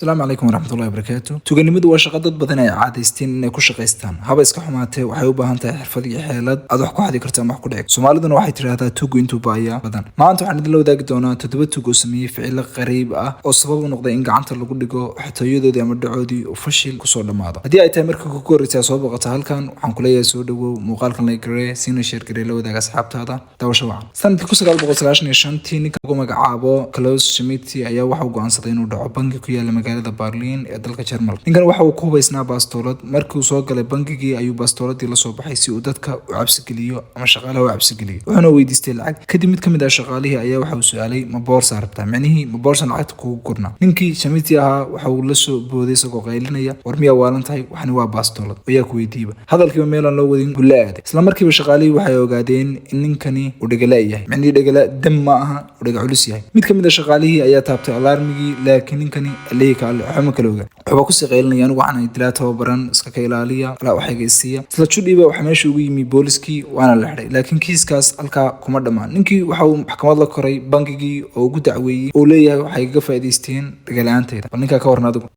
Asalaamu calaykum waraxmatullahi wabarakaatu. Tuganimadu waa shaqo dad badan ay caadaysteen inay ku shaqaystaan. Haba iska xumaatee, waxay u baahan tahay xirfad iyo xeelad aad wax ku xadi karto ama wax ku dhici. Soomaaliduna waxay tidhaahdaa, "Tugu intuu baayaa badan." Maanta waxaan idinla wadaagi doonaa toddoba tug oo sameeyey ficilo qariib ah oo sabab u noqday in gacanta lagu dhigo, xatooyadoodii ama dhacoodii uu fashil kusoo dhammaado. Haddii ay tahay markii kugu horreysay aad soo boqoto halkan, waxaan kuleeyahay soo dhawow. Muuqaalkan like garee, siina share garee, la wadaaga asxaabtaada. Daawasho wacan. Sanadkii 1995-tii, ninka lagu magacaabo Klaus Schmidt ayaa waxa uu go'aansaday inuu dhaco bangi ku yaala magaalada Berlin ee dalka Jarmalka. Ninkan waxa uu ku hubaysnaa baastoolad. Markii uu soo galay bangigii ayuu baastooladii la soo baxay si uu dadka u cabsigeliyo ama shaqaalaha u cabsigeliyo, wuxuuna weydiistay lacag. Kadib mid ka mid ah shaqaalihii ayaa waxa uu su-aalay, "Ma boorsaa rabtaa?" Micnihii, "Ma boorsan lacagta kugu gurnaa?" Ninkii Schmidt ahaa waxa uu la soo booday isagoo qaylinaya, "War miyaa waalan tahay? Waxani waa baastoolad." Ayaa ku weydiiyba hadalkiiba meelaan loo wadin buu la aaday. Isla markiiba shaqaalihii waxay ogaadeen in ninkani uu dhegala yahay, micnihii dhegala dam ma aha, uu dhega culus yahay. Mid ka mid ah shaqaalihii ayaa taabtay alarmigii, laakiin ninkani allihii ka alle waxba ma kala ogaa. Wuxuuba kusii qaylinaya, "Anigu waxaan dilaa tababaran, iska ka ilaaliya, alaa waxayga isiiya." Isla judhiiba waxaa meesha ugu yimi booliskii, waana la xidhay. Laakiin kiiskaas halkaa kuma dhammaan. Ninkii waxa uu maxkamad la koray bangigii oo ugu dacweeyey oo leeyahay waxay kaga faa'iidaysteen dhagala-aantayda. Bal ninkaa ka warran adigu.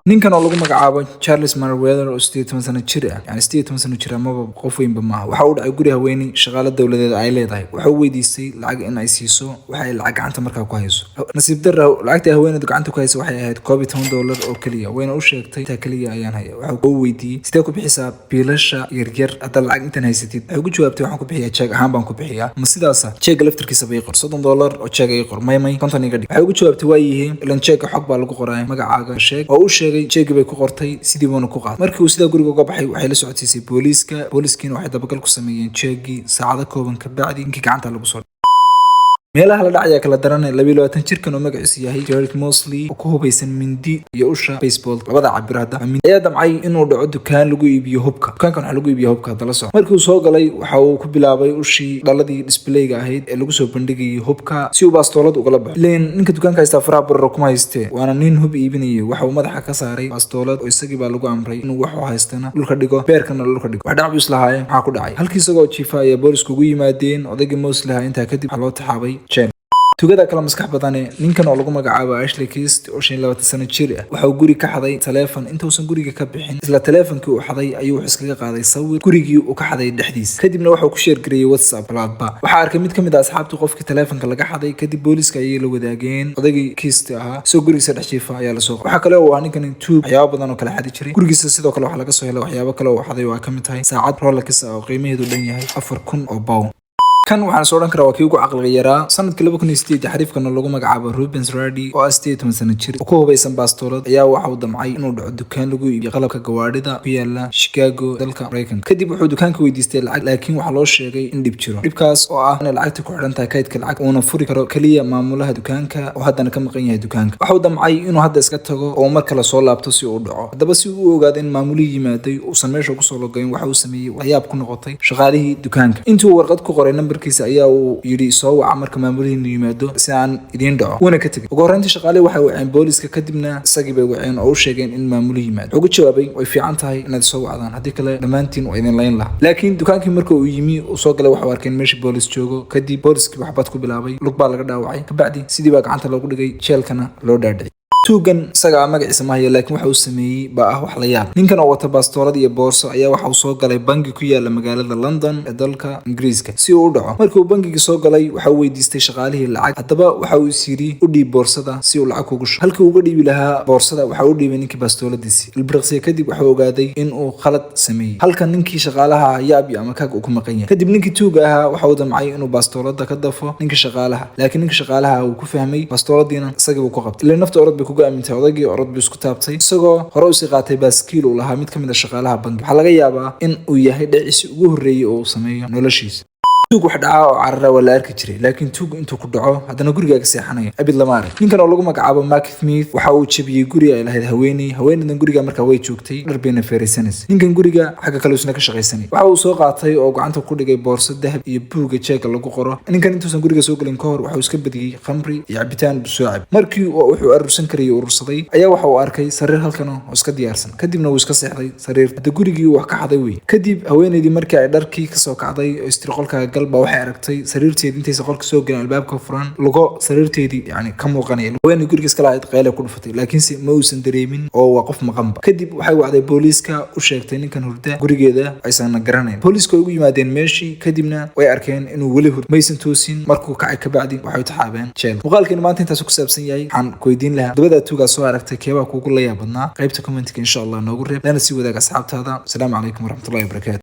Ninkan oo lagu magacaabo Charles Meriwether oo 18 sano jir ah, yani 18 sano jir amaba qof weynba maaha, waxa uu dhacay guri haweeney shaqaale dowladeed ay leedahay. Waxa uu weydiistay lacag in ay siiso waxa ay lacag gacanta markaa ku hayso. Nasiib darra, lacagta haweeneydu gacanta ku haysa waxay ahayd $11 oo keliya. Wayna u sheegtay, "Intaa keliya ayaan haya." Waxa uu weydiiyey, "Sidee ku bixisaa biilasha yaryar hadda lacag intan haysatid?" Waxay ugu jawaabtay, "Waxaan ku bixiyaa jeeg ahaan baan ku bixiyaa." "Ma sidaasa? Jeega laftirkiisa bay qor, $30 oo jeega ii qor." "May, may, 50 iga dhig." Waxay ugu jawaabtay, "Waa yihiin ilan jeega xog baa lagu qoraa, magacaaga sheeg." Oo u sheegay, jeegii bay ku qortay, sidii buuna ku qaatay. Markii uu sidaa guriga uga baxay, waxay la socodsiisay booliiska. Booliiskiina waxay dabagal ku sameeyeen jeegii. Saacado kooban ka bacdi, ninkii gacanta lagu soo. Meelaha la dhacaya kala daran. 22 jirkan oo magaciisu yahay Jared Mosley, oo ku hubaysan mindi iyo usha baseball labada cabir hadda, ayaa damcay inuu dhaco dukaan lagu iibiyo hubka. Dukaankan waxaa lagu iibiya hubka hadda la soco. Markii uu soo galay, waxa uu ku bilaabay ushii dhaladii displayga ahayd ee lagu soo bandhigayay hubka si uu baastoolad ugala baxo. Ileen ninka dukaanka haystaa faraha bararo kuma haystee, waana nin hub iibinayay. Waxa uu madaxa ka saaray baastoolad, oo isagii baa lagu amray inuu waxu haystana dhulka dhigo, beerkana dhulka dhigo. Wax dhac buu islahaayeen. Maxaa ku dhacay? Halkii isagoo jiifa ayaa boolisku ugu yimaadeen. Odaygii Mosley ahaa intaa kadib waxaa loo taxaabay jeel. Tugada kale maskax badane. Ninkan oo lagu magacaabo Ashley Kist oo 25 sano jir ah, waxa uu guri ka xaday taleefon. Intuusan guriga ka bixin, isla taleefonkii uu xaday ayuu wuxuu iskaga qaaday sawir gurigii uu ka xaday dhexdiisa. Kadibna wuxuu ku share gareeyey WhatsApp laadba. Waxaa arkay mid ka mid ah asxaabtii qofkii taleefonka laga xaday. Kadib booliska ayay la wadaageen. Odaygii Kist ahaa isagoo gurigiisa dhex jiifa ayaa lasoo. Waxaa kale oo ah ninkan tuug waxyaabo badan oo kale xadi jiray. Gurigiisa sidoo kale waxaa laga soo helay waxyaabo kale oo xaday, oo ay ka mid tahay saacad Rolex ah oo qiimaheedu dhan yahay 4000 oo pound. Kan waxaan soo odhan karaa waa kii ugu caqliga yaraa. Sanadkii 2008, xariifkan oo lagu magacaabo Rubens Radi, oo ah 18 sano jir, oo ku hubaysan baastoolad, ayaa waxa uu damcay inuu dhaco dukaan lagu iibiyo qalabka gawaadhida ku yaala Chicago, dalka Maraykanka. Kadib wuxuu dukaanka weydiistay lacag, laakiin waxaa loo sheegay in dhib jiro, dhibkaas oo ah inay lacagta ku xidhan tahay kaydka lacag, uuna furi karo keliya maamulaha dukaanka, oo haddana ka maqan yahay dukaanka. Waxa uu damcay inuu hadda iska tago oo mar kale soo laabto si uu dhaco. Haddaba si uu u ogaado in maamulihii yimaaday uusan meesha kusoo logayn, waxa uu sameeyey waxyaab ku noqotay shaqaalihii dukaanka. Intii uu warqad ku qoray nambarkiisa ayaa uu yidhi, "Soo waca marka maamulihiinu yimaado si aan idiin dhaco," wuuna ka tegey. Ugu horreyntii shaqaalihii waxay waceen booliska, kadibna isagii bay waceen oo u sheegeen in maamulihi yimaado. Wuxuu ugu jawaabay, "Way fiican tahay inaad soo wacdaan, haddii kale dhammaantiin waa idin layn lahaa." Laakiin dukaankii marka uu yimi, uu soo galay, waxuu arkeen meesha boolis joogo. Kadib booliskii waxbad ku bilaabay, lug baa laga dhaawacay. Kabacdi sidii baa gacanta loogu dhigay, jeelkana loo dhaadhicay. Tuugan isaga magaciisa ma hayo, laakiin waxa uu sameeyey baa ah wax la yaab. Ninkan oo wata baastoolad iyo boorso ayaa waxa uu soo galay bangi ku yaala magaalada London ee dalka Ingiriiska si uu u dhaco. Markii uu bangigii soo galay, waxa uu weydiistay shaqaalihii lacag. Haddaba waxa uu is yidhi, "U dhiib boorsada si uu lacag kugu shubo." Halkii uu uga dhiibi lahaa boorsada, waxa uu dhiibay ninkii baastooladiisii. Ilbiriqsiya kadib waxa uu ogaaday in uu khalad sameeyey, halka ninkii shaqaalaha yaab iyo amakaag uu ku maqan yahay. Kadib ninkii tuuga ahaa waxa uu damcay inuu baastoolada ka dafo ninkii shaqaalaha, laakiin ninkii shaqaalaha uu ku fahmay, baastooladiina isagii buu ku qabtay. Ilaa nafta orod bay kuga aamintay. Odaygii orod buu isku taabtay, isagoo hore usii qaatay baaskiil uu lahaa mid ka mid a shaqaalaha bangi. Waxaa laga yaabaa in uu yahay dhiciisi ugu horreeyey oo uu sameeyo noloshiisa. Tuug wax dhacaa oo carara waa la arki jiray, laakiin tuug intuu ku dhaco haddana gurigaaga seexanaya abid lama arag. Ninkan oo lagu magacaabo Mark Smith waxa uu jebiyey guri ay lahayd haweeney. Haweeneydan guriga markaa way joogtay, dhar bayna feeraysanaysa. Ninkan guriga xagga kale isna ka shaqaysanay. Waxa uu soo qaatay oo gacanta ku dhigay boorso dahab iyo buugga jeega lagu qoro. Ninkan intuusan guriga soo gelin ka hor, waxa uu iska badiyey khamri iyo cabitaan buu soo cabay. Markii uu wuxuu urursan karayay urursaday, ayaa waxa uu arkay sariir halkan oo iska diyaarsan. Kadibna wuu iska seexday sariir. Hadda gurigii wax ka xaday wey. Kadib haweeneydii markii ay dharkii kasoo kacday oo istiri qolkaaga gal baa waxay aragtay sariirteedii intaysa qolka soo gelin albaabka furan, lugo sariirteedii yani ka muuqanaya. Haweeney gurigiis kala ahayd qeyle ku dhufatay, laakiinse ma uusan dareemin oo waa qof maqanba. Kadib waxay wacday booliiska, u sheegtay ninkan hurda gurigeeda aysan garanayn. Booliiska way ugu yimaadeen meeshii, kadibna way arkeen inuu weli hurdo, maysan toosin. Markuu kacay kabacdi waxay u taxaabeen jeel. Muuqaalkeenu maanta intaas ku saabsan yahay. Waxaan ku weydiin lahaa, dabada tuugaa soo aragtay keebaa kuugu la yaab badnaa? Qaybta commentka insha Allah noogu reeb, lana sii wadaag asxaabtaada. Asalaamu calaykum waraxmatullahi wabarakaatu.